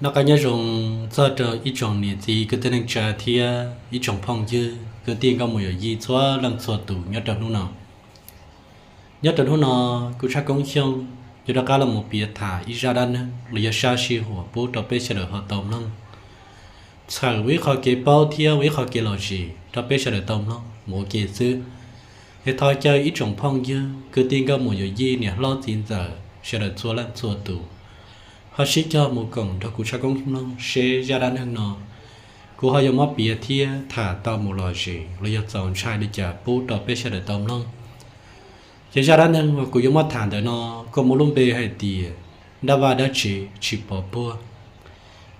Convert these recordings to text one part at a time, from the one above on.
Noj qab nyob zoo txog rau ib tsoom niam txiv kwv tij neej tsa thiab ib tsoom phooj ywg kwv tij nkauj muam yawm yij txhua leej txhua tus nyob rau hnub no. Nyob rau hnub no, kuv Tshaj Koob Xyooj yuav rov qab los mus piav tham ib zaj dab neeg los yog sab sij huam pub rau peb sawv daws ho tau mloog, txhawm ua ib qho kev paub thiab ua ib qho kev lom zem rau peb sawv daws tau mloog mus ua ke xwb. Es thov caw ib tsoom phooj ywg kwv tij nkauj muam yawm yij niam hlob txiv ntxawm sawv daws txhua leej txhua tus ho sib cog mus koom nrog kuv Tshaj Koob Xyooj mloog seb zaj dab neeg no kuv ho yuav muab piav thiab tham tau mus lom zem los yog txaus ntshai li cas pub rau peb sawv daws tau mloog. Ces zaj dab neeg uas kuv yuav muab tham ntawm no kuj muaj lub npe hais tias dab vaj dab tsev tsis pov puag,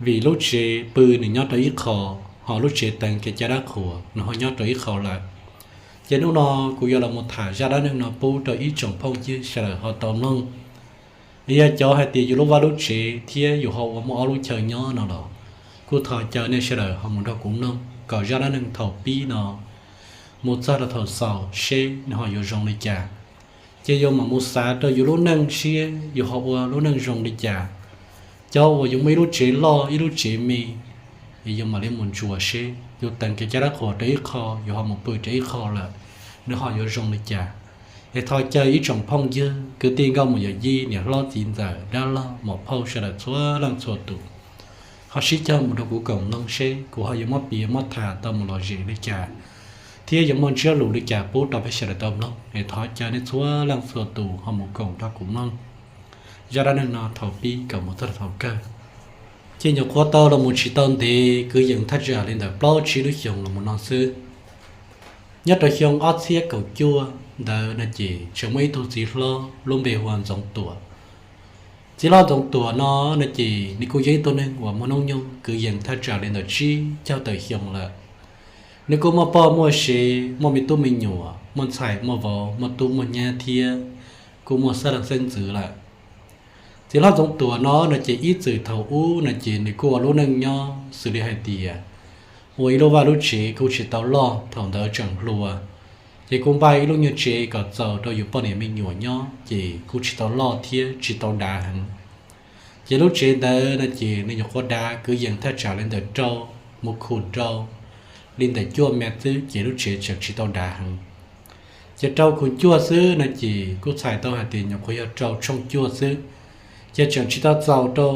vim lub tsev pw nws nyob rau ib qho, ho lub tsev teev kev cai dab qhuas nws ho nyob rau ib qho lawm. Ces hnub no kuv yuav los mus tham zaj dab neeg no pub rau ib tsoom phooj ywg sawv daws ho tau mloog. Yog cov hais tias yus lub vaj lub tsev thiab yus ho ua muaj ob lub chaw nyob no los, kuj thov caw nej sawv daws ho mus nrog kuv mloog kom zaj dab neeg thaum pib no mus txog rau thaum xaus seb nws ho yuav zoo li cas. Ces yus mam mus xav rau yus lub neej seb yus ho ua lub neej zoo li cas. Cov uas yus muaj ib lub tsev loj ib lub tsev me, es yus mam li mus ntsuas seb yus teev kev cai dab qhuas rau ib qho, yus ho mus pw rau ib qho lawm, nws ho yuav zoo li cas. Es thov caw ib tsoom phooj ywg kwv tij nkauj muam yawm yij niam hlob txiv ntxawm dab laug muam phauj sawv daws txhua leej txhua tus ho sib cog mus nrog kuv koom mloog seb kuv ho yuav muab piav muab tham tau mus lom zem li cas thiab yuav muaj ntsiab lus li cas pub rau peb sawv daws tau mloog. Es thov caw nej txhua leej txhua tus ho mus koom nrog kuv mloog zaj dab neeg no thaum pib kom mus txog thaum kawg. Ces nyuam qhuav tau los mus tsis tau ntev, kwv yees thaj tsam li ntawm plaub tsib lub xyoos los mus no xwb. Nyob rau xyoo ob txhiab kaum cuaj ntawd no ces tseem muaj ib tug txiv hlob lub npe hu ua Ntxoov Tuam. Txiv hlob Ntxoov Tuam no no ces nws kuj yog ib tug neeg uas muaj hnub nyoog kwv yees thaj tsam li ntawm tsib caug tawm xyoo lawm. Nws kuj muaj poj muaj sev, muaj me tub me nyuam, muaj ntxhais muaj vauv, muaj tub muaj nyab thiab kuj muaj xeeb leej xeeb ntxwv lawm. Txiv hlob Ntxoov Tuam no no ces ib txwm thaum ub no ces nws kuj ua lub neej nyob xws li hais tias ua ib lub vaj lub tsev kuj tsis tau loj, thaum ntawd tseem hluas, ces kuj npaj ib lub nyuag tsev kom txaus rau yus poj niam me nyuam nyob ces kuj tsis tau loj thiab tsis tau dav heev. Ces lub tsev ntawd no ces nws nyuam qhuav dav kwv yees thaj tsam li ntawm rau mus khum rau li ntawm cuaj mev xwb ces lub tsev tseem tsis tau dav heev. Ces rau khum cuaj xwb no ces kuj txhais tau hais tias nyuam qhuav yog rau tshooj cuaj xwb, ces tseem tsis tau txaus rau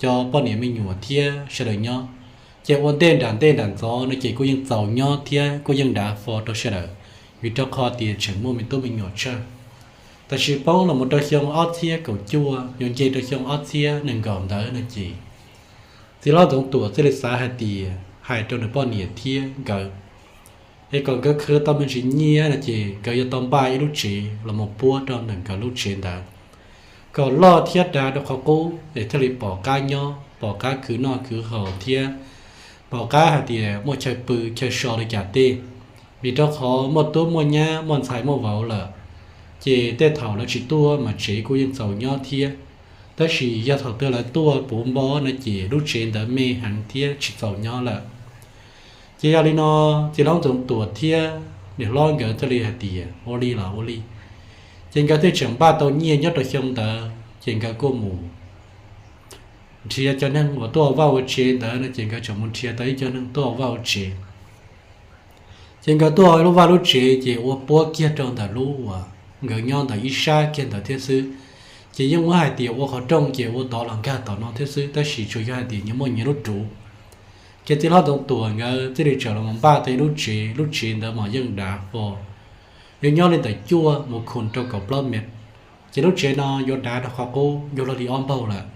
cov poj niam me nyuam thiab sawv daws nyob. Ces ua ntej nram ntej nram ntxov no ces kuj yeej txaus nyob thiab kuj yeej dav fo rau sawv daws, vim rau qhov tias tseem muaj me tub me nyuam tsawg. Tab sis poob los mus rau xyoo ob txhiab kaum cuaj yuav nce rau xyoo ob txhiab nees nkaum ntawd no ces txiv hlob Ntxoov Tuam thiaj li xav hais tias hais rau nws poj niam thiab nkawd, es kom nkawd khwv tau me ntsis nyiaj no ces nkawd yuav tau npaj ib lub tsev los mus puab rau ntawm nkawd lub tsev ntawd, kom loj thiab dav rau qhov qub es thiaj li pom qab nyob, pom qab khwv noj khwv haus thiab pom qab hais tias muaj chaw pw chaw so li cas tej. Vim rau qhov muaj tub muaj nyab muaj ntxhais muaj vauv lawm, ces tej thaum lawv tsis tuaj mas tsev kuj yeej txaus nyob thiab. Tab sis yog thaum twg lawv tuaj puv npo no ces lub tsev ntawd me heev thiab tsis txaus nyob lawm. Ces yog li no, txiv hlob Ntxoov Tuam thiab niam hlob nkawd thiaj li hais tias ua li los ua li. Ces nkawd thiaj tseem npaj tau nyiaj nyob rau xyoo ntawd ces nkawd kuj mus nrhiav cov neeg uas tuaj ua vaj ua tsev ntawd no ces nkawd tseem mus nrhiav tau ib co neeg tuaj ua vaj ua tsev. Ces nkawd tuaj ua lub vaj lub tsev ces ua puab kiag rau ntawm lub uas nkawd nyob ntawm ib sab kiag ntawd thiab xwb. Ces yeej muab hais tias ua qhov rooj ces ua tod los nkag tom no thiab xwb, tab sis tsuas yog hais tias nyias muaj nyias lub ruv. Ces txiv hlob Ntxoov Tuam nkawd thiaj li tseem los npaj tau ib lub tsev, lub tsev ntawd mas yeej dav fo, yuav nyob li ntawm cuaj mus khum rau kaum plaub mev. Ces lub tsev no yuav dav rau qhov qub yuav luag li ob npaug lawm.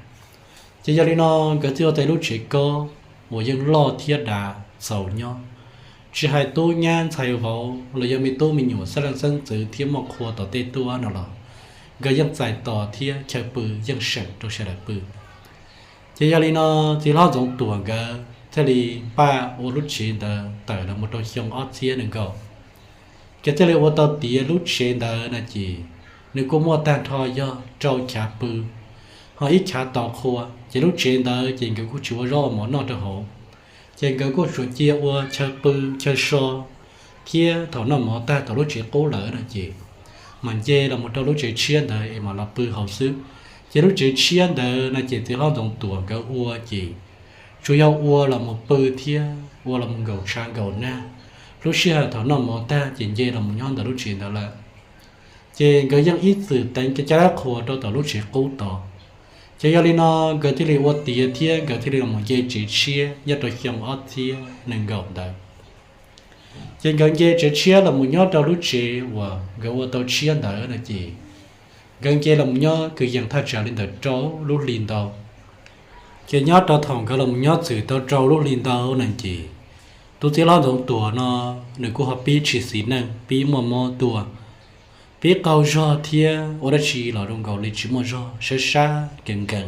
Ces yog li no, nkawd thiaj ua tau ib lub tsev kob uas yeej loj thiab dav txaus nyob, tsis hais tub nyab ntxhais vauv los yog me tub me nyuam xeeb leej xeeb ntxwv thiab muaj qhua tom tej tuaj no los nkawd yeej txais tos thiab chaw pw yeej seem rau sawv daws pw. Ces yog li no, txiv hlob Ntxoov Tuam nkawd thiaj li npaj ua lub tsev ntawd tawm los mus rau xyoo ob txhiab nees nkaum. Ces thiaj li ua tau tiav lub tsev ntawd no ces nws kuj muaj tag nrho yog rau chav pw, ho ib chav tos qhua. Ces lub tsev ntawd ces nkawd kuj tsis ua zaub ua mov noj rau hauv, ces nkawd kuj tsuas cia ua chaw pw chaw so thiab thaum noj mov tag thaum lub tsev qub lawm no ces mam nce los mus rau lub tsev tshiab ntawd es mam los pw hauv xwb. Ces lub tsev tshiab ntawd no ces txiv hlob Ntxoov Tuam nkawd ua ces tsuas yog ua los mus pw thiab ua los mus nkaum tshav nkaum nag. Lub sij hawm thaum noj mov tag ces nce los mus nyob ntawm lub tsev ntawd lawm. Ces nkawd yeej ib txwm teev kev cai dab qhuas rau tom lub tsev qub tod. Ces yog li no nkawd thiaj li ua tiav thiab nkawd thiaj li los mus nce tsev tshiab nyob rau xyoo ob txhiab nees nkaum ntawd. Ces nkawd nce tsev tshiab los mus nyob rau lub tsev uas nkawd ua tau tshiab ntawd no ces nkawd nce los mus nyob kwv yees thaj tsam li ntawm rau lub hli ntau. Ces nyob rau thaum nkawd los mus nyob txwm tau rau lub hli ntau no ces tus txiv hlob Ntxoov Tuam no nws kuj ho pib tsis xis neej, pib muaj mob tuaj, pib qaug zog thiab ua dab tsi los zoo nkaus li tsis muaj zog, sab sab nkees nkees.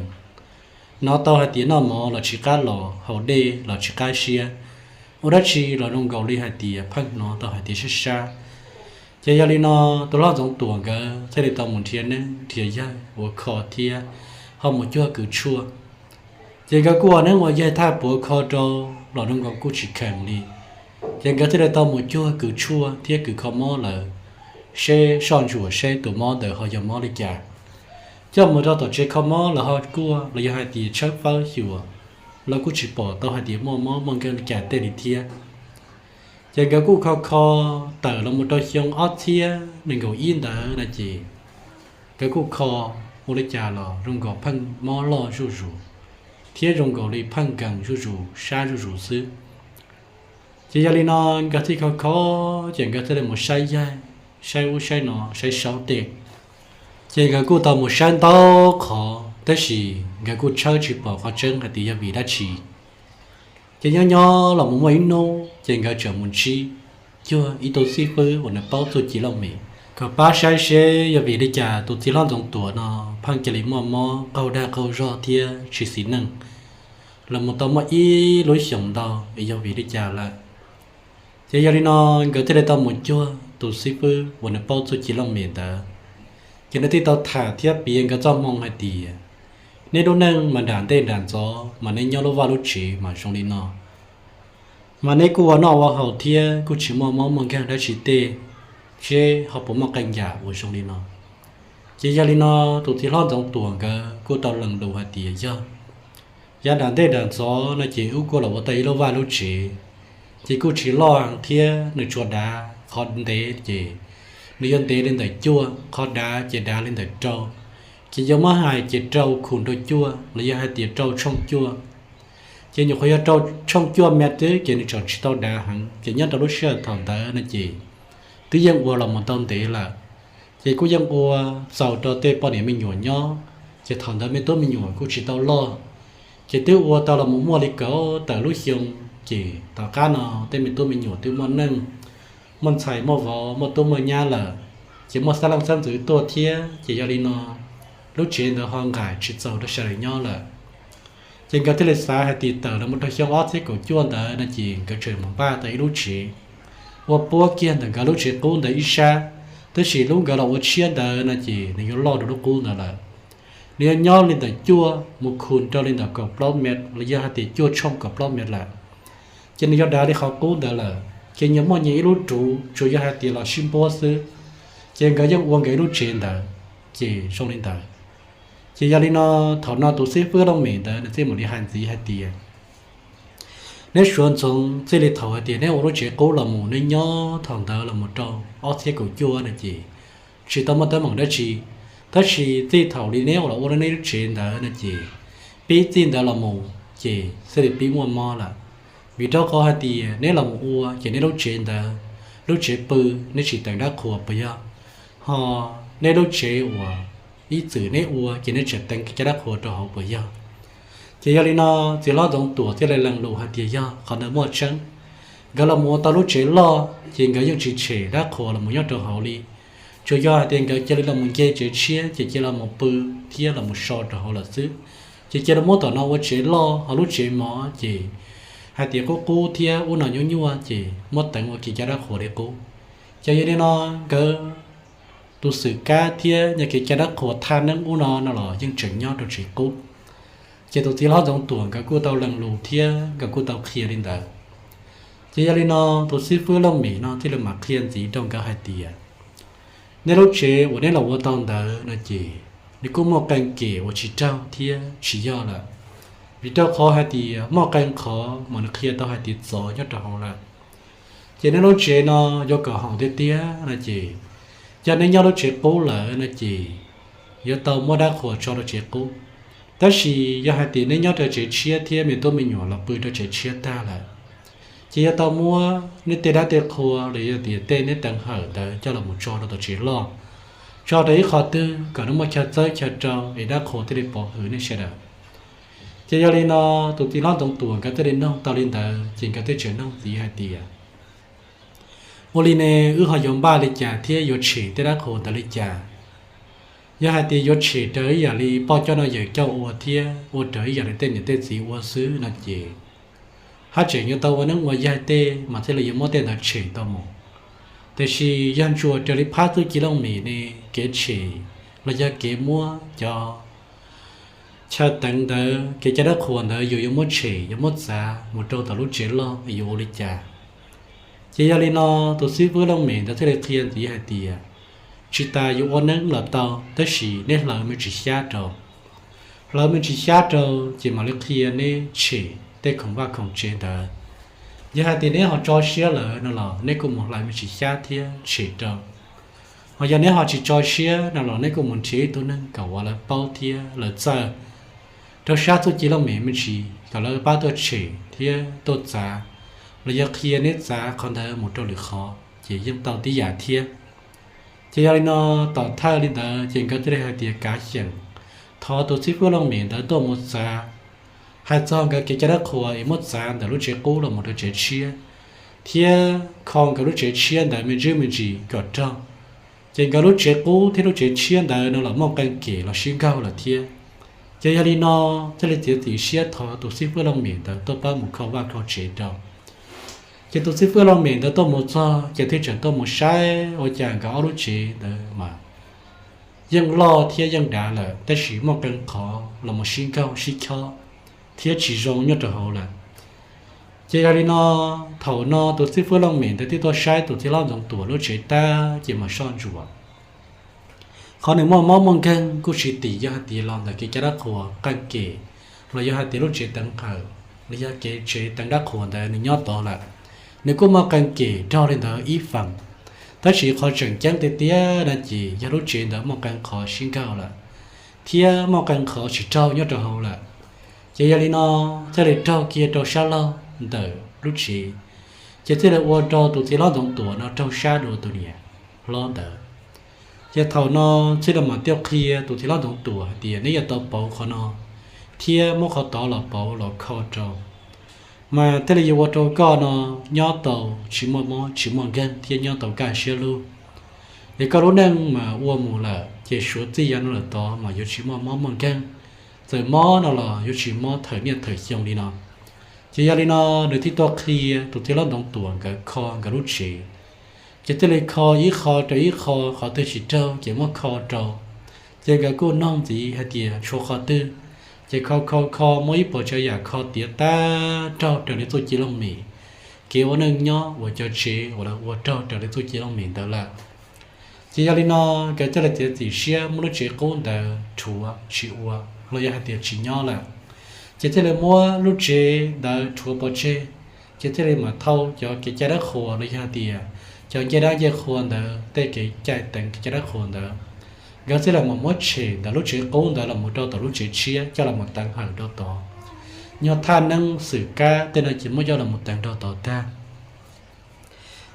Hnov tau hais tias noj mov los tsis qab los, haus dej los tsis qab siab, ua dab tsi los zoo nkaus li hais tias pheej hnov tau hais tias sab sab. Ces yog li no tus hlob Ntxoov Tuam nkawd thiaj li tau mus nrhiav neeb nrhiav yaig ua kho thiab ho mus cuag kws tshuaj. Ces nkawd kuj ua neeb ua yaig thaj puav kho rau los zoo nkaus kuj tsis kheev li. Ces nkawd thiaj li tau mus cuag kws tshuaj thiab kws kho mob lawm, seb soj ntsuam seb tus mob ntawd ho yog mob li cas. Coj mus rau tom tsev kho mob los ho kuaj los yog hais tias tshawb fawb xyuas los kuj tsis pom tau hais tias muaj mob muaj nkeeg li cas tej li thiab. Ces nkawd kuj kho kho tawm los mus rau xyoo ob txhiab nees nkaum ib ntawd no ces nkawd kuj kho ua li cas los zoo nkaus pheej mob loj zuj zus thiab zoo nkaus li pheej nkees zuj zus sab zuj zus xwb. Ces yog li no nkawd thiaj kho kho, ces nkawd thiaj li mus saib yaig, saib ub saib no, saib saub tej. Ces nkawd kuj tau mus saib ntau qhov tab sis nkawd kuj tshawb tsis pom qhov tseeb hais tias yog vim dab tsi. Ces nyob nyob los mus muaj ib hnub ces nkawd tseem mus ntsib cuag ib tug xib fwb uas nws paub txuj ci looj mem kom pab saib seb yog vim li cas tus txiv hlob Ntxoov Tuam no pheej cia li muaj mob qaug dag qaug zog thiab tsis xis neej los mus tau muaj ib lub xyoos ntau, es yog vim li cas lawm. Ces yog li no nkawd thiaj li tau mus cuag tus xib fwb uas nws paub txuj ci looj mem ntawd. Ces nws thiaj tau tham thiab piav nkawd txoj hmoo hais tias, neb lub neej mas nram ntej nram ntxov mas neb nyob lub vaj lub tsev mas zoo li no, mas neb kuj ua noj ua haus thiab kuj tsis muaj mob muaj nkeeg dab tsi tej, seb ho puas muaj qee yam uas zoo li no. Ces yog li no tus txiv hlob Ntxoov Tuam nkawd kuj tau lees lus hais tias yog, yav nram ntej nram ntxov no ces wb kuj los ua tau ib lub vaj lub tsev, ces kuj tsis loj heev thiab nws tsuas dav qhov ntev ces nws yuav ntev li ntawm cuaj, qhov dav ces dav li ntawm rau. Ces yuav muab hais ces rau khum rau cuaj los yog hais tias rau tshooj cuaj. Ces nyuam qhuav yog rau tshooj cuaj mev xwb ces nws tseem tsis tau dav heev, ces nyob rau lub sij hawm thaum ntawd no ces twb yeej ua los mus tau ntev lawm. Ces kuj yeej ua txaus rau tej poj niam me nyuam nyob, ces thaum ntawd me tub me nyuam kuj tsis tau loj. Ces twb ua tau los mus muaj li kaum tawm lub xyoo, ces tom qab no tej me tub me nyuam twb muaj neej, muaj ntxhais muaj vauv, muaj tub muaj nyab lawm, ces muaj xab leej xab ntxwv tuaj thiab, ces yog li no lub tsev ntawd ho nqaim tsis txaus rau sawv daws nyob lawm. Ces nkawd thiaj li xav hais tias tawm los mus rau xyoo ob txhiab kaum cuaj ntawd no ces nkawd tseem mus npaj tau ib lub tsev ua puab kiag ntawm nkawd lub tsev qub ntawd ib sab, tab sis lub nkawd los ua tshiab ntawd no ces nws yuav loj dua lub qub ntawd lawm. Nws yuav nyob li ntawm cuaj mus khum rau li ntawm kaum plaub mev los yog hais tias cuaj tshooj kaum plaub mev lawm. Ces nws yuav dav li qhov qub ntawd lawm, ces nyias muaj nyias ib lub ruv, tsuas yog hais tias los sib npuab xwb. Ces nkawd yeej ua nkawd ib lub tsev ntawd, ces zoo li ntawd. Ces yog li no, thaum no tus xib fwb looj mem ntawd nws thiaj mam li hais ntxiv hais tias, neb suav ntxoov txij li thaum hais tias neb ua lub tsev qub los mus, neb nyob thaum ntawd los mus rau ob txhiab kaum cuaj no ces tsis tau muaj teeb meem dab tsi, tab sis txij thaum li neb ua los ua neb lub tsev ntawd no ces pib txij ntawd los mus ces thiaj li pib muaj mob lawm. Vim rau qhov hais tias neb los mus ua ces neb lub tsev ntawd, lub tsev pw, neb tsis teev dab qhuas puas yog? Ho neb lub tsev uas ib txwm neb ua ces neb tseem teev cov dab qhuas rau hauv puas yog? Ces yog li no, txiv hlob Ntxoov Tuam thiaj li lees lus hais tias yog qhov ntawd muaj tseeb. Nkawd los mus ua tau lub tsev loj ces nkawd yeej tsis tshem dab qhuas los mus nyob rau hauv li. Tsuas yog hais tias nkawd cia li los mus nce tsev tshiab ces cia li los mus pw thiab los mus so rau hauv lawm xwb. Ces cia li muab tom no ua tsev loj, ho lub tsev mov ces hais tias qub qub thiab ub no nyuaj nyuaj ces muab teev ua kev cai dab qhuas li qub. Ces yog li no, nkawd tus xwm kab thiab nyob kev cai dab qhuas thaj neeb ub no no los yeej tseem nyob rau tsev qub. Ces tus txiv hlob Ntxoov Tuam nkawd kuj tau lees lus thiab nkawd kuj tau qhia li ntawd. Ces yog li no, tus xib fwb looj mem no thiaj li mam qhia ntxiv rau nkawd hais tias, neb lub tsev uas neb los ua tau ntawd no ces nws kuj muaj qee kem uas tsis raug thiab tsis yog lawm, vim rau qhov hais tias muaj qee qhov mas nws qhia tau hais tias txov nyob rau hauv lawm. Ces neb lub tsev no yuav kom haum tiag tiag no ces, yog neb nyob lub tsev qub lawm no ces yuav tau muab dab qhuas tso rau tsev qub. Tab sis yog hais tias neb nyob rau tsev tshiab thiab me tub me nyuam los pw rau tsev tshiab tag lawm, ces yuav tau muab neb tej dab tej qhua los yog tias tej neb teev hawm ntawd coj los mus tso rau tom tsev loj, tso rau ib qho twg kom nws muaj chaw txawb chaw rau es dab qhuas thiaj li pov hwm nej sawv daws. Ces yog li no, tus txiv hlob Ntxoov Tuam nkawd thiaj li noog tau li ntawd ces nkawd thiaj tseem noog ntxiv hais tias, ua li ne wb ho yuav npaj li cas thiab yuav tshem tej dab qhuas ntawd li cas? Yog hais tias yuav tshem raws ib yam li poj coj noj yawm coj ua thiab ua raws ib yam li tej niam tej txiv ua xwb no ces, haj tseem yuav tau ua neeb ua yaig tej mas thiaj li yuav muab tej ntawd tshem tau mus. Tiam sis yog ntsuas raws li phab txuj ci looj mem ne, kev tshem los yog kev muab cov chaw teev ntawd, kev cai dab qhuas ntawd yus yuav muab tshem yuav muab txav mus rau tom lub tsev loj es yuav ua li cas? Ces yog li no, tus xib fwb looj mem ntawd thiaj li qhia ntxiv hais tias, tsis tas yuav ua neeb los tau, tab sis neb hlawv me ntsis xyab rau. Hlawv me ntsis xyab rau ces mam li qhia neb tshem tej khoom vaj khoom tsev ntawd. Yog hais tias neb ho tso siab lawm no los neb kuj mus hlawv me ntsis xyab thiab tshem rau. Ho yog neb ho tsis tso siab no los neb kuj mus nrhiav ib tug neeg kom uas lawv paub thiab lawv txawj rau sab txuj ci looj mem me ntsis kom lawv pab tuaj tshem thiab tuaj txav, los yog qhia neb txav qhov ntawd mus rau lwm qhov ces yeej tau tib yam thiab. Ces yog li no, tom thawj li ntawd ces nkawd thiaj li hais tias kav xyeem, thov tus xib fwb looj mem ntawd tuaj mus txav, hais txog nkawd kev cai dab qhuas es muab txav ntawm lub tsev qub los mus rau tsev tshiab, thiab kho nkawd lub tsev tshiab ntawd me ntsis me ntsis kom raug. Ces nkawd lub tsev qub thiab lub tsev tshiab ntawd no los muaj qee kem los sib nkaug lawm thiab. Ces yog li no, thiaj li txiav txim siab thov tus xib fwb looj mem ntawd tuaj pab mus kho vaj kho tsev rau. Ces tus xib fwb looj mem ntawd tuaj mus txog ces thiaj tseem tuaj mus saib ua cas nkawd ob lub tsev ntawd mas yeej loj thiab yeej dav lawm, tab sis muaj qee qhov los mus sib nkaug sib chob thiab tsis zoo nyob rau hauv lawm. Ces yog li no, thaum no tus xib fwb looj mem ntawd twb tuaj saib tus txiv hlob Ntxoov Tuam lub tsev tag ces mas soj ntsuam. Qhov nws muaj mob muaj nkeeg kuj tsis tim yog hais tias los ntawm kev cai dab qhuas qee kem, los yog hais tias lub tsev teev hawm, los yog kev tsev teev dab qhuas ntawd nws nyob tod lawm. Nws kuj muaj qee kem raug li ntawd ib feem, tab sis qhov tseem ceeb tiag tiag no ces yog lub tsev ntawd muaj qee qhov sib nkaug lawm, thiab muaj qee qhov tsis raug nyob rau hauv lawm. Ces yog li no, thiaj li raug kiag rau sab laug ntawm lub tsev, ces thiaj li ua rau tus txiv hlob Ntxoov Tuam no raug sab dua tus niam hlob ntawd. Ces thaum no thiaj li mam thiaj qhia tus txiv hlob Ntxoov Tuam hais tias neb yuav tau pauv qhov no, thiab muab qhov tod los pauv los kho rau, mas thiaj li yuav ua rau koj no nyob tau tsis muaj mob tsis muaj nkeeg thiab nyob tau kaj siab lug. Es koj lub neej mas ua mus lawm ces suav txij yav no lawm tod mas yuav tsis muaj mob muaj nkeeg, txawm mob no los yuav tsis mob thawm niaj thawm xyoo li no. Ces yog li no, nws thiaj tuaj qhia tus txiv hlob Ntxoov Tuam nkawd kho nkawd lub tsev. Ces thiaj li kho ib qho rau ib qho, qhov twg tsis raug ces muab kho rau. Ces nkawd kuj noog ntxiv hais tias tshuav qhov twg, ces kho kho kho muab ib puas tsav yam kho tiav tag raug raws li txuj ci looj mem, kev ua neej nyob uas cov tsev uas lawv ua raug raws li txuj ci looj mem ntawd lawm. Ces yog li no, nkawd thiaj li txiav txim siab muab lub tsev qub ntawd rhuav tsis ua los yog hais tias tsis nyob lawm. Ces thiaj li muab lub tsev ntawd rhuav pov tseg, ces thiaj li mam thau cov kev cai dab qhuas los yog hais tias cov ncej dab ncej qhua ntawd, tej kev cai teev kev cai dab qhuas ntawd, nkawd thiaj li mam muab tshem ntawm lub tsev qub ntawd los mus rau tom lub tsev tshiab coj los mus teev hawm rau tod. Nyuag thaj neeb xwm kab tej no ces muab coj los mus teev rau tod tag.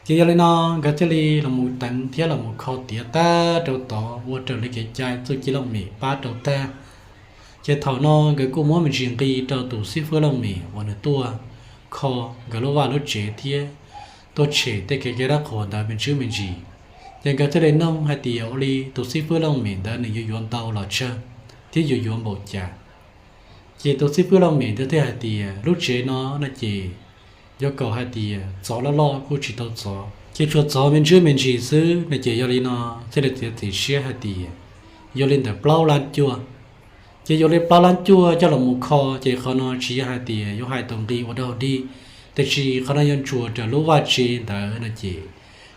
Ces yog li no, nkawd thiaj li los mus teev thiab los mus kho tiav tag rau tod ua raws li kev cai txuj ci looj mem pab rau tag. Ces thaum no nkawd kuj muab me ntsis nqi rau tus xib fwb looj mem uas nws tuaj kho nkawd lub vaj lub tsev thiab tuaj tshem tej kev cai dab qhuas ntawd me ntsis me ntsis. Ces nkawd thiaj li noog hais tias ua li tus xib fwb looj mem ntawd nws yuav yuav ntau los tsawg thiab yuav yuav npaum cas. Ces tus xib fwb looj mem ntawd thiaj hais tias lub tsev no no ces yuav kom hais tias txov loj loj kuj tsis tau txov, ces tsuas txov me ntsis me ntsis xwb no. Ces yog li no, thiaj li txiav txim siab hais tias yuav li ntawm plaub lab cuaj. Ces yuav li plaub lab cuaj coj los mus kho, ces qhov no tsis yog hais tias yuav hais tau nqi ua dog dig, tiam sis qhov no yuav ntsuas raws lub vaj tse ntawd no ces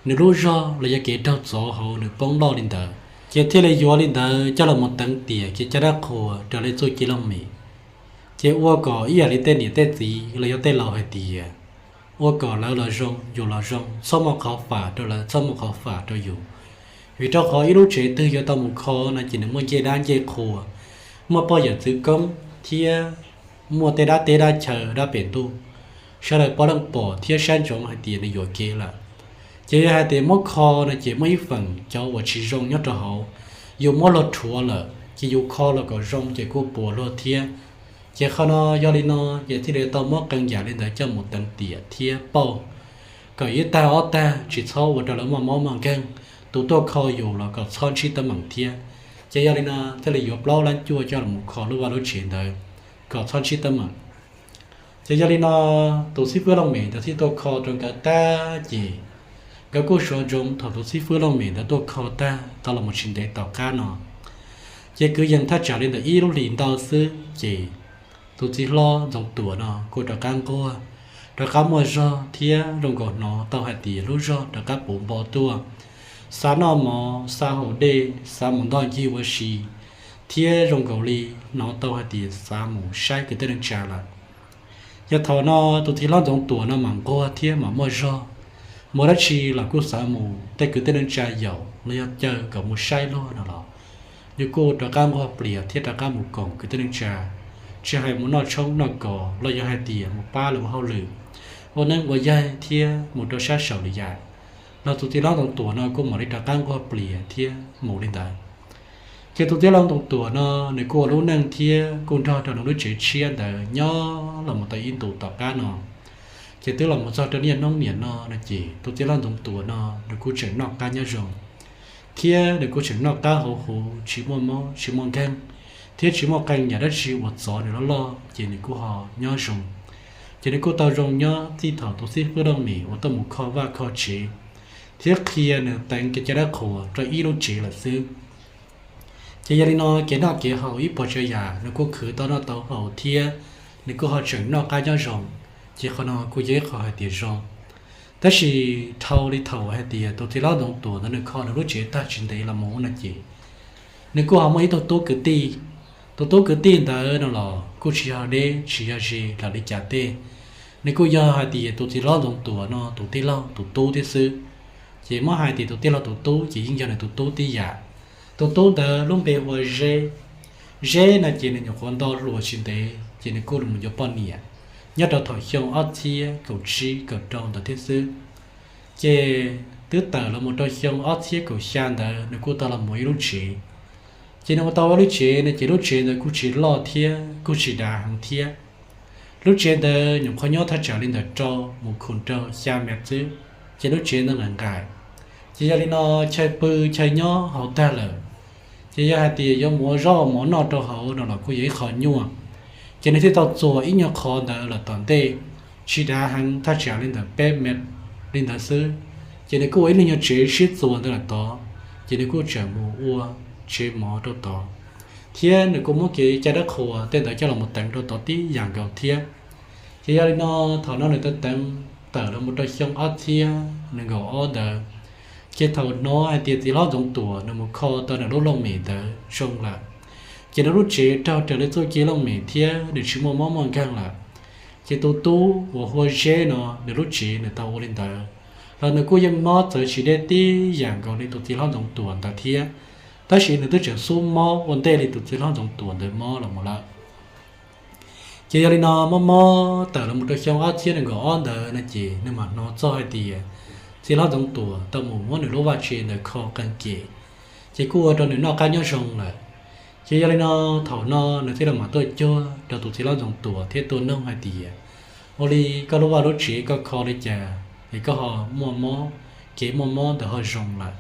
nws lub zog los yog kev raug txov hauv nws poob loj li ntawd, Ces thiaj li yuav li ntawd coj los mus teev tiam kev cai dab qhuas raws li txuj ci looj mem. Ces ua kom ib yam li tej niam tej txiv los yog tej laus hais tias, ua kom lawv los zoo yus los zoo, txhob muaj qhov fam rau lawv, txhob muaj qhov fam rau yus. Vim rau qhov ib lub tsev twg yuav tau mus kho no ces nws muaj ncej dab ncej qhua, muaj poj yawm txwv koob thiab muaj tej dab teb dab chaw dab pem ntuj, sawv daws pom leej pom thiab saib ntsoov hais tias nws yuam kev lawm. Ces yog hais tias muab kho no ces muaj ib feem cov uas tsis zoo nyob rau hauv, yus muab luag rhuav lawm ces yus kho los kom zoo ces kuj puas luag thiab. Ces qhov no, yog li no, ces thiaj li tau muab qee yam li ntawd coj mus teev tiam thiab pauj, kom ib tag ob tag tsis txhob ua rau lawv muaj mob muaj nkeeg, tus tuaj kho yus los kom txhob ntsib teeb meem thiab. Ces yog li no thiaj li yuav plaub lab cuaj coj los kho lub vaj lub tsev ntawd kom txhob ntsib teeb meem. Ces yog li no, tus xib fwb looj mem ntawd thiaj tuaj kho rau nkawd tag ces nkawd kuj suav ntsoov thaum tus xib fwb looj mem ntawd tuaj kho tag tau los mus tsis ntev tom qab no, ces kwv yees thaj tsam li ntawm ib lub hlis ntau xwb ces tus txiv hlob Ntxoov Tuam no kuj rov qab nquag, rov qab muaj zog thiab zoo nkaus hnov tau hais tias lub zog rov qab puv npo tuaj, xav noj mov, xav haus dej, xav mus ntoj ncig ua si, thiab zoo nkaus li hnov tau hais tias xav mus saib kwv tij neej tsa lawm. Yog thaum no tus txiv hlob Ntxoov Tuam no mam nquag thiab mam muaj zog, mus dab tsi los kuj xav mus tej kwv tij neej tsa yaum los yog caw kom mus saib luag no los, nws kuj rov qab nquag plias thiab rov qab mus koom kwv tij neej tsa, tsis hais mus noj tshoob noj kos los yog hais tias mus pab lawv ua hauj lwm, ua neeb ua yaig thiab mus rau sab saum li yam, los tus txiv hlob Ntxoov Tuam no kuj mam li rov qab nquag plias thiab mus li ntawd. Ces tus txiv hlob Ntxoov Tuam no nws kuj ua lub neej thiab kuj nrog rau nws lub tsev tshiab ntawd nyob los mus tau ib ntus tom qab no. Ces twb los mus txog rau niaj hnub niam no no ces tus txiv hlob Ntxoov Tuam no nws kuj tseem noj qab nyob zoo, thiab nws kuj tseem noj qab haus huv tsis muaj mob tsis muaj nkeeg, thiab tsis muaj qee yam dab tsi uas txov nws loj loj ces nws kuj ho nyob zoo. Ces nws kuj tau zoo nyob txij thaum tus xib fwb looj mem uas tuaj mus kho vaj kho tsev thiab qhia nws teev kev cai dab qhuas rau ib lub tsev lawm xwb. Ces yog li no kev noj kev haus ib puas tsav yam nws kuj khwv tau noj tau haus thiab nws kuj ho tseem noj qab nyob zoo. Ces qhov no kuj yog ib qho hais tias zoo. Tab sis dhau li thaum hais tias tus txiv hlob Ntxoov Tuam ntawd nws kho nws lub tsev tag tsis ntev los mus no ces nws kuj ho muaj ib tug tub kwv tij. Tus tub kwv tij ntawd no los kuj tsis yog deb tsis yog ze lawm li cas tej, nws kuj yog hais tias tus txiv hlob Ntxoov Tuam no tus tij laug tus tub thiab xwb. Ces muab hais tias tus tij laug tus tub ces yeej yog nws tus tub tib yam. Tus tub ntawd lub npe hu ua Zeb. Zeb no ces nws nyuam qhuav nto hluas tsis ntev ces nws kuj los yuav poj niam nyob rau thaum xyoo ob txhiab kaum tsib kaum rau ntawd thiab xwb. Ces twb tawm los mus rau xyoo ob txhiab kaum xya ntawd nws kuj tau los mus ib lub tsev. Ces nws mus tau ua lub tsev no ces lub tsev ntawd kuj tsis loj thiab kuj tsis dav heev thiab. Lub tsev ntawd nyuam qhuav nyob thaj tsam li ntawm rau mus khoom rau xya mev xwb, ces lub tsev ntawd nqaim nqaim. Ces yog li no chaw pw chaw nyob haus tag lawm, ces yog hais tias yuav mus ua zaub ua mov noj rau hauv no los kuj yog ib qho nyuaj. Ces nws thiaj tau txuas ib nyuag qhov ntawd lawm tom ntej, tsis dav heev thaj tsam li ntawm peb mev li ntawd xwb. Ces nws kuj ua ib lub nyuag tsev sib txuas ntawd lawm tod, ces nws kuj tseem mus ua tsev mov rau tod, thiab nws kuj muab kev cai dab qhuas tej ntawd coj los mus teev rau tod tib yam nkaus thiab. Ces yog li no thaum no nws teev teev tawm los mus rau xyoo ob txhiab nees nkaum ob ntawd, ces thaum hnov hais tias txiv hlob Ntxoov Tuam nws mus kho tau nws lub looj mem ntawd zoo lawm, ces nws lub tsev raug raws li txuj ci looj mem thiab nws tsis muaj mob muaj nkeeg lawm. Ces tus tub uas hu ua Zeb no nws lub tsev nws tau ua li ntawd los nws kuj yeej mob txawv tsis deb tib yam nkaus li tus txiv hlob Ntxoov Tuam ntawd thiab, tab sis nws twb tseem xub mob ua ntej li tus txiv hlob Ntxoov Tuam ntawd mob los mus lawm. Ces yog li no mob mob tawm los mus rau xyoo ob txhiab nees nkaum ob ntawd no ces nws mam hnov txog hais tias txiv hlob Ntxoov Tuam tau mus muab nws lub vaj tsev ntawd kho qee kem, ces kuj ua rau nws noj qab nyob zoo lawm. Ces yog li no thaum no nws thiaj li mam tuaj cuag rau tus txiv hlob Ntxoov Tuam thiab tuaj noog hais tias, ua li koj lub vaj lub tsev koj kho li cas es koj ho muaj mob, kev muaj mob ntawd ho zoo lawm?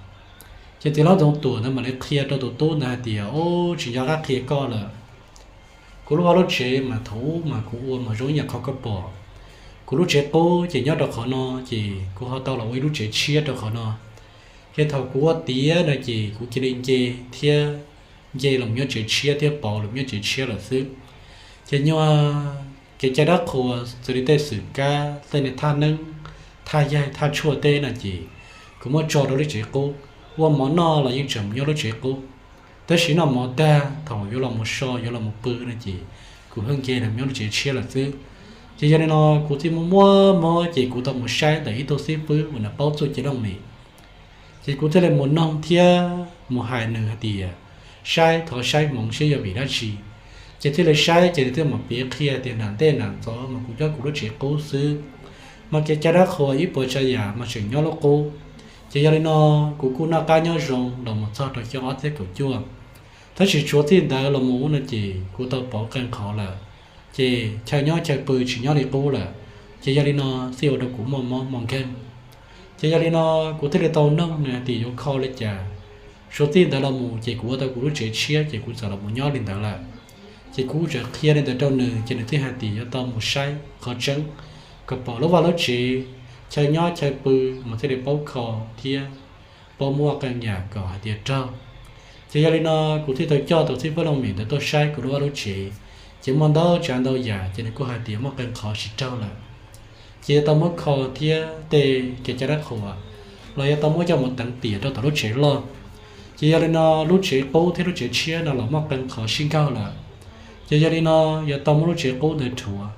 Ces txiv hlob Ntxoov Tuam ntawd mam li qhia rau tus tub ntawd hais tias, o, tsis nco qab qhia koj lawm. Kuv lub vaj lub tsev mas thaum ub mas kuv ua mas zoo ib yam qhov koj pom. Kuv lub tsev qub ces nyob rau qhov no, ces kuv ho tau los ua ib lub tsev tshiab rau qhov no. Ces thaum kuv ua tiav no ces kuv cia li nce thiab nce los nyob tsev tshiab thiab pauv los nyob tsev tshiab lawm xwb. Ces nyuag kev cai dab qhuas xws li tej xwm kab, tej niag thaj neeb, thaj yaig, thaj tshuaj teb no ces kuv muab tso rau lub tsev qub. ua mov noj los yeej tseem mus nyob lub tsev qub. Tab sis noj mov tag thaum yuav los mus so yuav los mus pw no ces kuv hawj nce los nyob lub tsev tshiab lawm xwb. Ces yog li no kuv thiaj muaj muaj mob ces kuv tau mus saib ntawm ib tug xib fwb uas nws paub txuj ci looj mem. Ces kuv thiaj li mus noog thiab mus hais nws hais tias, saib, thov saib hmoov saib yog vim dab tsi. Ces thiaj li saib ces nws thiaj mam piav qhia tias nram ntej nram ntxov mas kuv nyob kuv lub tsev qub xwb, mas kev cai dab qhuas ib puas tsav yam mas tseem nyob lub qub. Ces yog li no kuv kuj noj qab nyob zoo los mus txog rau xyoo ob txhiab kaum cuaj. Tab sis tshuav txij ntawd los mus no ces kuv tau pauv qee qhov lawm, ces chaw nyob chaw pw tsis nyob li qub lawm. Ces yog li no thiaj ua rau kuv muaj mob muaj nkeeg. Ces yog li no kuv thiaj li tau noog nws hais tias yuav kho li cas. Suav txij ntawd los mus ces kuv ua tau kuv lub tsev tshiab ces kuv txawm los mus nyob li ntawd lawm. Ces kuv txawm qhia li ntawd rau nws ces nws thiaj hais tias yuav tau mus saib qhov tseeb kom pom lub vaj lub tsev, chaw nyob chaw pw mas thiaj li paub kho thiab paub muaj qee yam kom hais tias raug. Ces yog li no kuv thiaj tau coj tus xib fwb looj mem ntawd tuaj saib kuv lub vaj lub tsev, ces muaj ntau tsav ntau yam ces nws kuj hais tias muaj qee qhov tsis raug lawm. Ces yuav tau muab kho thiab tej kev cai dab qhuas los yuav tau muab coj mus teev tiam rau tom lub tsev loj. Ces yog li no lub tsev qub thiab lub tsev tshiab no los muaj qee qhov sib nkag lawm. Ces yog li no yuav tau muab lub tsev qub ntawd rhuav.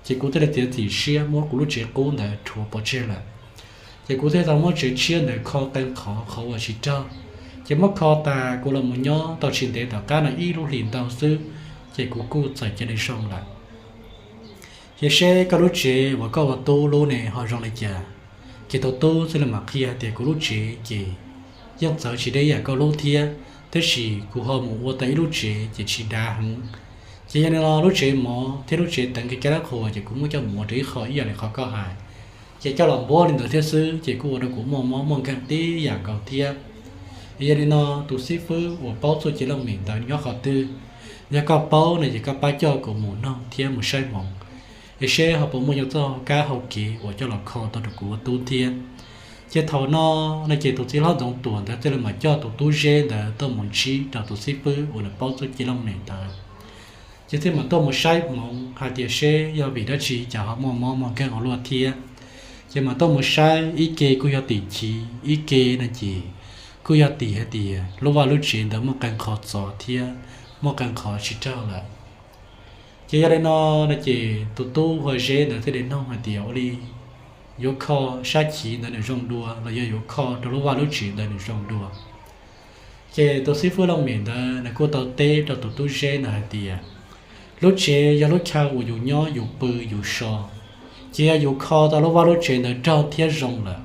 Ces kuv thiaj li txiav txim siab muab kuv lub tsev qub ntawd rhuav pov tseg lawm. Ces kuv thiaj tau muab tsev tshiab ntawd kho qee qhov, qhov uas tsis raug. Ces muab kho tas kuv los mus nyob tau tsis ntev tom qab no ib lub hlis ntau xwb, ces kuv kuj txawm cia li zoo lawm. Ces seb koj lub tsev uas koj ua tub lub ne ho zoo li cas? Ces tus tub thiaj li mam qhia hais tias kuv lub tsev ces yeej txawv tsis deb yam koj lub thiab, tab sis kuv ho mus ua tau ib lub tsev ces tsis dav heev. Ces yog li no lub tsev mov thiab lub tsev teev kev cai dab qhuas ces kuv muab coj mus ua rau ib qho ib yam li qhov koj hais, ces coj los npuab li ntawd thiab xwb ces kuj ua rau kuv muaj mob muaj nkeeg tib yam nkaus thiab. Yog li no tus xib fwb uas paub txuj ci looj mem ntawd nyob qhov twg? Yog koj paub no ces koj pab coj kuv mus noog thiab mus saib hmoov, es seb ho puas muaj txoj kab hau kev uas coj los kho tau rau kuv ua tub thiab. Ces thaum no no ces tus txiv hlob Ntxoov Tuam ntawd thiaj li mam coj tus tub Zeb ntawd tuaj mus ntsib rau tus xib fwb uas nws paub txuj ci looj mem ntawd. Ces thiaj mam tuaj mus saib hmoov hais tias seb yog vim dab tsi cas ho muaj mob muaj nkeeg ua luaj thiab. Ces mam tuaj mus saib ib ke kuj yog tim chiv, ib ke no ces kuj yog tim hais tias lub vaj lub tsev ntawd muaj qee qhov txov thiab muaj qee qhov tsis raug lawm. Ces yog li no no ces tus tub hu ua Zeb ntawd thiaj li noog hais tias ua li yuav kho sab chiv ntawd nws zoo dua los yog yuav kho rau lub vaj lub tsev ntawd nws zoo dua? Ces tus xib fwb looj mem ntawd nws kuj tau teb rau tus tub Zeb ntawd hais tias lub tsev yog lub chaw uas yus nyob yus pw yus so, ces yog yus kho tau lub vaj lub tsev ntawd raug thiab zoo lawm,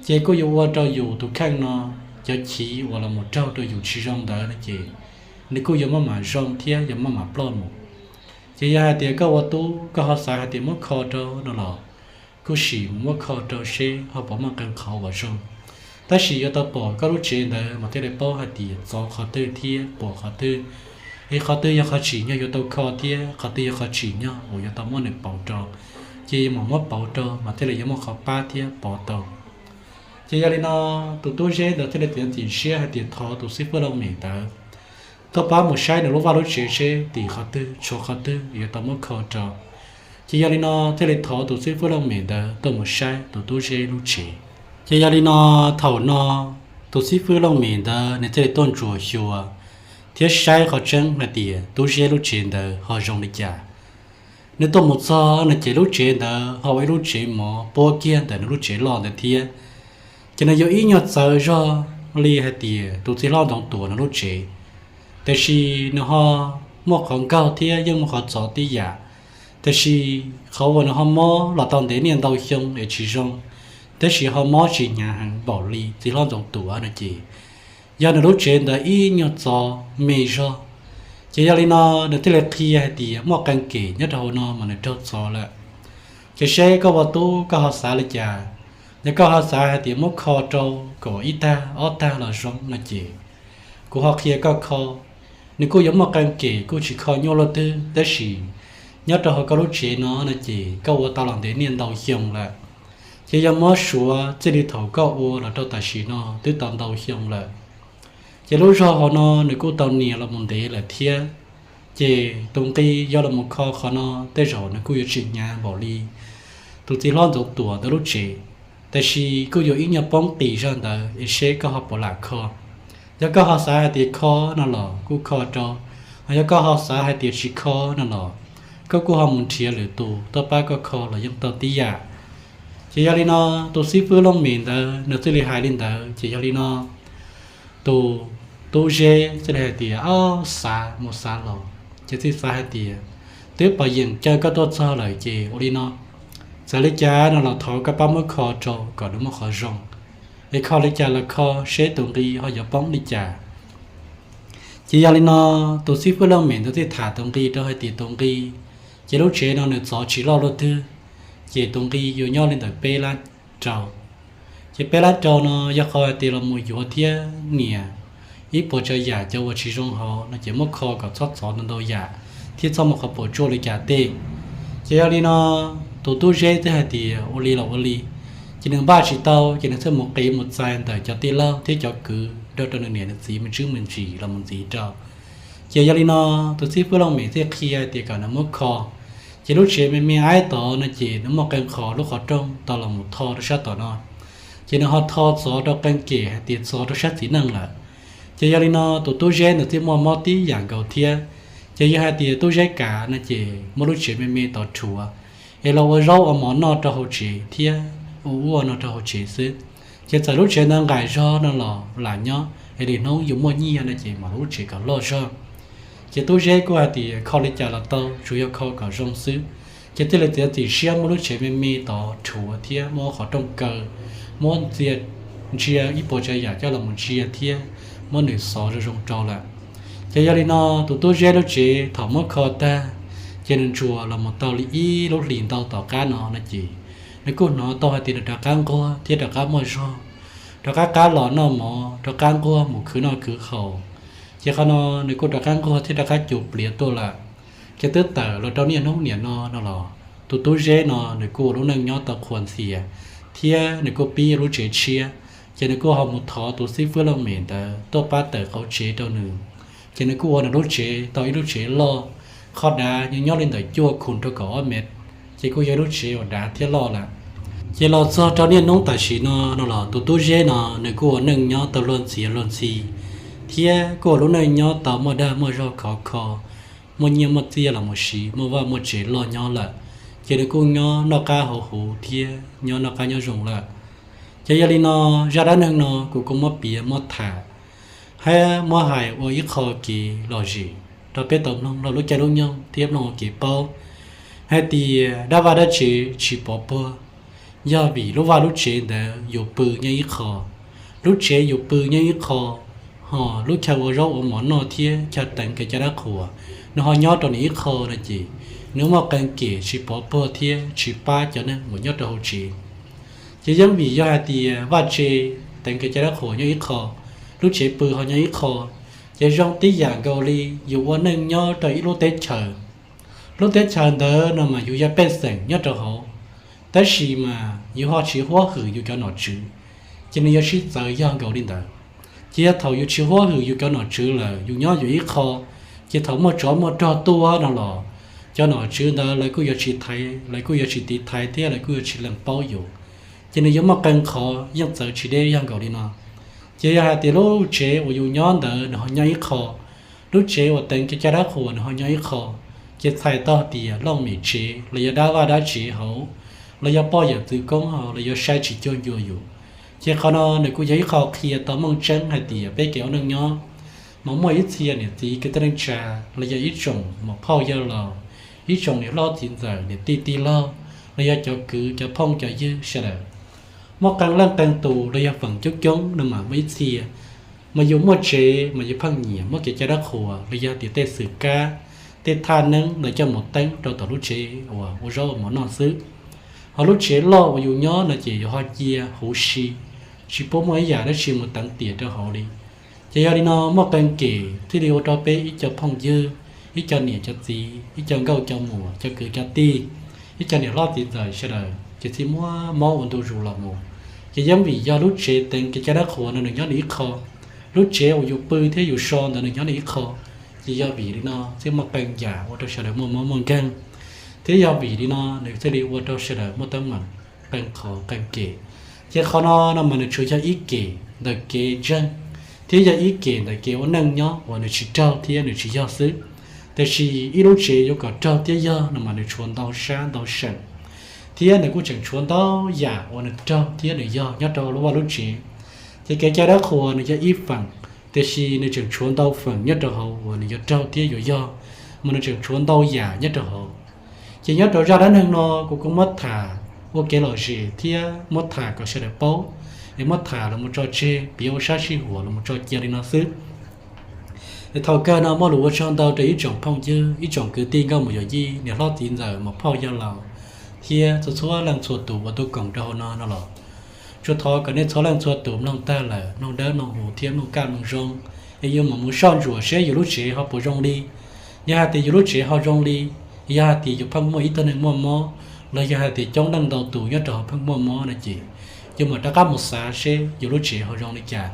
ces kuj yuav ua rau yus tus kheej no cov chiv uas los mus raug rau yus tsis zoo ntawd no ces nws kuj yuav maj mam zoo thiab yuav maj mam ploj mus. Ces yog hais tias koj ua tub koj ho xav hais tias muab kho rau no los kuj sim mus muab kho rau seb ho puas muaj qee qhov uas zoo. Tab sis yuav tau pom koj lub tsev ntawd mas thiaj li paub hais tias txov qhov twg thiab puas qhov twg, es qhov twg yog qhov tsim nyog yuav tau kho thiab qhov twg yog qhov tsim nyog uas yuav tau muab nws pauv rau. Ces yuav mam muab pauv rau mas thiaj li yuav muaj qhov pab thiab pov tau. Ces yog li no tus tub Zeb ntawd thiaj li txiav txim siab hais tias thov tus xib fwb looj mem ntawd tuaj pab mus saib nws lub vaj lub tsev seb tim qhov twg tshuav qhov twg yuav tau muab kho rau. Ces yog li no thiaj li thov tus xib fwb looj mem ntawd tuaj mus saib tus tub Zeb lub tsev. Ces yog li no thaum no tus xib fwb looj mem ntawd nws thiaj li tuaj ntsuas xyuas thiab saib qhov tseeb hais tias tub Zeb lub tsev ntawd ho zoo li cas. Nws tuaj mus txog no ces lub tsev ntawd ho ua ib lub tsev mov puab kiag ntawm nws lub tsev loj ntawd thiab. Ces nws yog ib nyuag txawv zog li hais tias tus txiv hlob Ntxoov Tuam nws lub tsev, tiam sis nws ho muaj qhov nkaug thiab yeej muaj qhov txov tib yam. Tiam sis qhov uas nws ho mob los tau ntev niaj ntau xyoo es tsis zoo, tab sis ho mob tsis hnyav heev npaum li txiv hlob Ntxoov Tuam no ces yog nws lub tsev ntawd ib nyuag txov me zog. Ces yog li no nws thiaj li qhia hais tias muaj qee kem nyob rau hauv no mas nws raug txov lawm. Ces seb koj ua tub koj ho xav li cas, yog koj ho xav hais tias muab kho rau kom ib tag ob tag los zoo no ces kuv ho qhia koj kho. Nws kuj yuav muaj qee kem kuj tsis kho nyuaj luaj twg tab sis nyob rau hauv koj lub tsev no no ces koj ua tau los ntev niaj ntau xyoo lawm. Ces yog muab suav txij li thaum koj ua los rau tam sim no twb tau ntau xyoo lawm. Ces lub zog hauv no nws kuj tau nias los mus ntev lawm thiab. Ces tus nqi yog los mus kho qhov no tej zaum nws kuj yuav tsis hnyav npaum li tus txiv hlob Ntxoov Tuam ntawd lub tsev. Tab sis kuj yuav ib nyuag poob qis zog ntawd es seb koj ho puas lam kho. Yog koj ho xav hais tias kho no los kuj kho rau, ho yog koj ho xav hais tias tsis kho no los koj kuj ho mus nrhiav lwm tus tuaj pab koj kho los yeej tau tib yam. Ces yog li no, tus xib fwb looj mem ntawd nws thiaj li hais li ntawd. Ces yog li no, tus tub Zeb thiaj li hais tias, Ob, xav mus xav los, ces thiaj xav hais tias, Twb pom yeem caw koj tuaj txog lawm ces ua li no, txawm li cas no los thov koj pab muab kho rau kom nws muaj qhov zoo, es kho li cas los kho, seb tus nqi ho yuav poob li cas. Ces yog li no, tus xib fwb looj mem ntawd thiaj tham tus nqi rau hais tias tus nqi, ces lub tsev no nws txov tsis loj luaj twg, ces tus nqi yuav nyob li ntawm peb lab rau. Ces peb lab rau no yog qhov hais tias los mus yuav thiab nias ib puas tsav yam cov uas tsis zoo hauv no ces muab kho kom txhob txov ntau ntau yam thiab txhob muaj qhov puas tsuaj li cas tej. Ces yog li no, tus tub Zeb twb hais tias ua li los ua li, ces nws npaj tsis tau ces nws thiaj mus qiv mus txais ntawm cov tij laug thiab cov kwv nrog rau nws niam nws txiv me ntsis me ntsis los mus ntxiv rau. Ces yog li no, tus xib fwb looj mem thiaj qhia tias kom nws muab kho. Ces lub tsev me me aib tod no ces nws muaj qee qhov lub qhov rooj tau los mus tho rau sab tom no, ces nws ho tho txov rau qee kem hais tias txov rau sab txiv neej lawm. Ces yog li no, tus tub Zeb ntawd thiaj muaj mob tib yam nkaus thiab. Ces yog hais tias tub Zeb kav no ces muab lub tsev me me tod rhuav, es los ua zaub ua mov noj rau hauv tsev thiab ua ub ua no rau hauv tsev xwb. Ces txawm lub tsev ntawd nqaim zog no los lam nyob, es li hnub yus muaj nyiaj no ces mam lub tsev kom loj zog. Ces tub Zeb kuj hais tias kho li cas los tau, tsuas yog kho kom zoo xwb. Ces thiaj li txiav txim siab muab lub tsev me me tod rhuav thiab muab qhov rooj kaw, muab ntxia, ntsia ib puas tsav yam coj los mus ntsia thiab muab nws xov zoo zoo rau lawm. Ces yog li no, tus tub Zeb lub tsev thaum muab kho tag, ces nws ntsuas los mus tau li ib lub hlis ntau tom qab no no ces nws kuj hnov tau hais tias nws rov qab nquag thiab rov qab muaj zog, rov qab qab los noj mov, rov qab nquag mus khwv noj khwv haus. Ces qhov no nws kuj rov qab nquag thiab rov qab cus pliav tuaj lawm. Ces twb tawm los rau niaj hnub niam no no los tus tub Zeb no nws kuj ua lub neej nyob tau qhuas ntxias, thiab nws kuj pib lub tsev tshiab. Ces nws kuj ho mus thov tus xib fwb looj mem ntawd tuaj pab tawm qauv tsev rau nws. Ces nws kuj ua nws lub tsev tau ib lub tsev loj, qhov dav nyob nyob li ntawm cuaj khum rau kaum ob mev, ces kuj yog ib lub tsev uas dav thiab loj lawm. Ces los txog rau niaj hnub tam sim no no los tus tub Zeb no nws kuj ua neej nyob tau luag ntxhi luag ntxhi, thiab kuj ua lub neej nyob tau muaj dag muaj zog khov kho, muaj nyiaj muaj txiaj los mus siv, muaj vaj muaj tsev loj nyob lawm. Ces nws kuj nyob noj qab haus huv thiab nyob noj qab nyob zoo lawm. Ces yog li no, zaj dab neeg no kuv kuj muab piav muab tham thiab muab hais ua ib qho kev lom zem rau peb tau mloog rau lub caij lub nyoog thiab mloog ua kev paub hais tias dab vaj dab tsev tsis pov puag, yog vim lub vaj lub tsev ntawd yus pw nyob ib qho, lub tsev yus pw nyob ib qho, ho lub chaw ua zaub ua mov noj thiab chaw teev kev cai dab qhuas nws ho nyob rau nws ib qho no ces nws muaj qee kev tsis pov puag thiab tsis pab cov neeg uas nyob rau hauv tsev. Ces yeej vim yog hais tias vaj tsev teev kev cai dab qhuas nyob ib qho, lub tsev pw ho nyob ib qho, ces zoo tib yam nkaus li yus ua neej nyob rau ib lub teb chaws. Lub teb chaws ntawd no mas yus yog pej xeem nyob rau hauv, tab sis mas yus ho tsis huab hwm yus cov nom tswv, ces nws yuav sib txawv yog nkaus li ntawd. Ces yog thaum yus tsis huab hwm yus cov nom tswv lawm, yus nyob yus ib qho, ces thaum muaj tsov muaj rog tuaj no los cov nom tswv ntawd lawv kuj yuav tsis thaiv, lawv kuj yuav tsis tiv thaiv thiab lawv kuj yuav tsis lees paub yus, ces nws yuav muaj qee qhov yeej txawv tsis deb yog nkaus li no. Ces yog hais tias lub tsev uas yus nyob ntawd nws ho nyob ib qho, lub tsev uas teev kev cai dab qhuas nws ho nyob ib qho, ces txhais tau tias looj mem tsev los yog dab vaj dab tsev hauv, los yog poj yawm txwv koob hauv los yuav saib tsis cuag ncua yus. Ces qhov no nws kuj yog ib qho qhia tau meej tseeb hais tias peb kev ua neej nyob mas muaj ib txhia niam txiv kwv tij neej tsa, los yog ib tsoom muam phauj yawg laus, ib tsoom niam hlob txiv ntxawm niam tij tij laug, los yog cov kwv cov phooj cov ywg sawv daws, muaj qee leej qee tus los yog feem coob coob no mas muaj ib txhia mas yus muaj tsev mas yus pheej nyiam muab kev cai dab qhuas los yog tias tej xwm kab, tej thaj neeb ntawd coj mus teeb rau tom lub tsev uas ua zaub ua mov noj xwb. Ho lub tsev loj uas yus nyob no ces yus ho cia huv si, tsis pub muaj ib yam dab tsi mus teev tiam rau hauv li. Ces yog li no muaj qee kem thiaj li ua rau peb ib co phooj ywg, ib co niam cov txiv, ib co nkauj cov muam, cov kwv cov tij, ib co niam hlob txiv ntxawm sawv daws ces thiaj muab mob ua ntu zus los mus. Ces yeej vim yog lub tsev teev kev cai dab qhuas no nws nyob nws ib qho, lub tsev uas yus pw thiab yus so ntawd nws nyob nws ib qho. Ces yog vim li no thiaj muaj qee yam ua rau sawv daws muaj mob muaj nkeeg, thiab yog vim li no nws thiaj li ua rau sawv daws muaj teeb meem qee qhov qee kem. Ces qhov no no mas nws tsuas yog ib kem ntawm kev ntseeg thiab yog ib kem ntawm kev ua neej nyob uas nws tsis raug thiab nws tsis yog xwb. Tiam sis ib lub tsev yuav kom raug thiab yog no mas nws tshuav ntau sab ntau seem, thiab nws kuj tseem tshuav ntau yam uas nws raug thiab nws yog nyob rau lub vaj lub tsev. Ces kev cai dab qhuas nws yog ib feem, tiam sis nws tseem tshuav ntau feem nyob rau hauv uas nws yuav raug thiab yuav yog, mas nws tseem tshuav ntau yam nyob rau hauv. Ces nyob rau zaj dab neeg no kuv kuj muab tham ua kev lom zem thiab muab tham kom sawv daws paub, es muab tham los mus tso tseg, piav ua sab sij huam los mus tso cia li no xwb. Es thaum kawg no muaj lus ua tsaug ntau rau ib tsoom phooj ywg, ib tsoom kwv tij nkauj muam yawm yij, niam hlob txiv ntxawm, muam phauj yawg laus, thiab txhua txhua leej txhua tus uas tuaj koom rau hauv no no los, tsuas thov kom nej txhua leej txhua tus mloog tag lawm mloog dawb mloog huv thiab mloog kaj mloog zoo, es yuav mam mus soj ntsuam seb yus lub tsev ho puas zoo li. Yog hais tias yus lub tsev ho zoo li, yog hais tias yus pheej muaj ib tug neeg muaj mob, los yog hais tias coob leej ntau tus nyob rau hauv pheej muaj mob no ces, yuav mam rov qab mus xav seb yus lub tsev ho zoo li cas.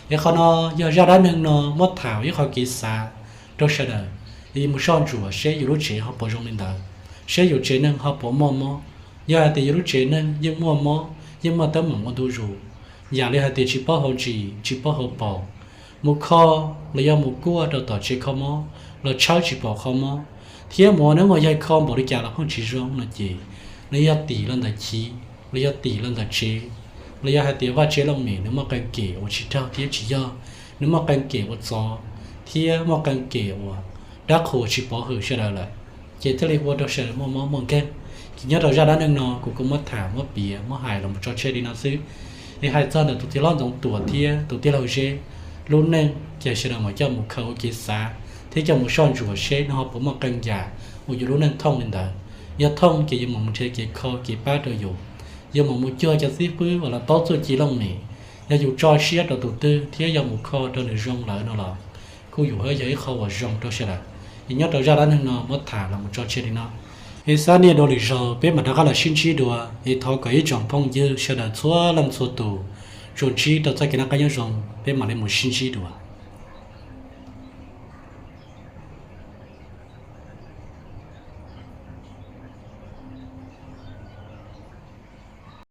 Es qhov no yog zaj dab neeg no muab tham ib qho kev xav rau sawv daws, es yuav mus soj ntsuam seb yus lub tsev ho puas zoo li ntawd, seb yus tsev neeg ho puas muaj mob. Yog hais tias yus lub tsev neeg yeej muaj mob, yeej muaj teeb meem ua ntu zus, yam li hais tias tsis paub hau ntsis tsis paub hau paus, mus kho, los yog mus kuaj rau tom tsev kho mob los tshawb tsis pom qhov mob, thiab mus ua neeb ua yaig kho npaum li cas los pheej tsis zoo no ces, nws yog tim los ntawm chiv, los yog tim los ntawm tsev, los yog hais tias vaj tsev looj mem nws muaj qee kem uas tsis raug thiab tsis yog, nws muaj qee kem uas txov, thiab muaj qee kem uas dab qhuas tsis pov hwm sawv daws lawm, ces thiaj li ua rau sawv daws muaj mob muaj nkeeg. Ces nyob rau zaj dab neeg no kuv kuj muab tham muab piav muab hais los mus tso tseg li no xwb. Es hais txog ntawm tus txiv hlob Ntxoov Tuam thiab tus tij laug Zeb lub neej ces sawv daws mam coj mus khaws ua kev xav thiab coj mus soj ntsuam seb nws ho puas muaj qee yam uas yus lub neej thooj li ntawd. Yog thooj ces yuav mam mus nrhiav kev kho kev pab rau yus, yuav mam mus cuag cov xib fwb uas lawv paub txuj ci looj mem. Yog yus tso siab rau tus twg thiab yog mus kho rau nws zoo lawm no los, kuj yus hab yog ib qho uas zoo rau sawv daws. Es nyob rau zaj dab neeg no muab tham los mus tso tseg li no. Es xab niaj dua lwm zaug peb mam rov qab los sib ntsib dua. Es thov kom ib tsoom phooj ywg sawv daws txhua leej txhua tus tsuas ntsib rau txoj kev noj qab nyob zoo, peb mam li mus sib ntsib dua.